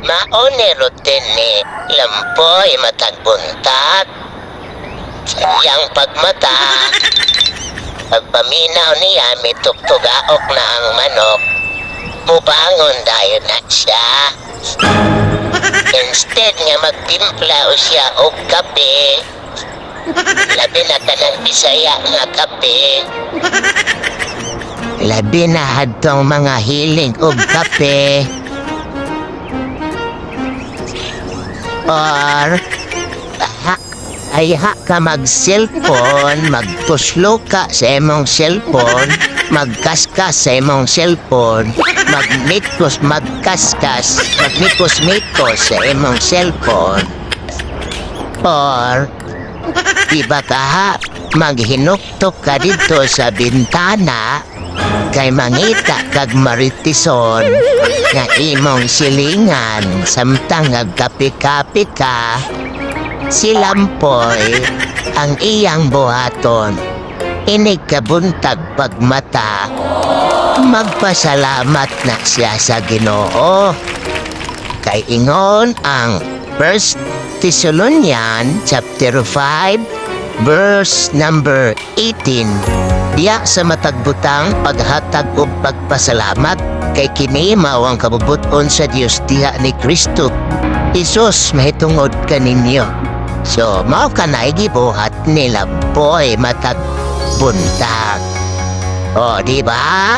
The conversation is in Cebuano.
Mao ni routine ni Lampoy matag buntag. Sa iyang pagmata, pagpaminaw niya, may tuktugaok na ang manok. Mubangon dayon na siya. Instead nga magtimpla o siya og kape, labi na kanang Bisaya nga kape, labi na hadtong mga hiling og kape, or ha, ay ha ka mag-cellphone, magtuslo ka sa imong cellphone, magkaskas sa imong cellphone, magmikos, magkaskas, magmikos-mikos sa imong cellphone. Or, di ba ka ha, maghinuktok ka dito sa bintana kay mangita kag maritison nga imong silingan samtang nagkape-kape ka. Si Lampoy, ang iyang buhaton inig kabuntag pagmata, magpasalamat na siya sa Ginoo kay ingon ang First Thessalonian chapter 5 verse number 18 diya sa matag butang paghatag og pagpasalamat, kay kini mao ang kabubut-on sa Dios diha ni Kristo Hesus mahitungod kaninyo. So mao kanay gibuhat ni Lampoy matag buntag. O, di ba?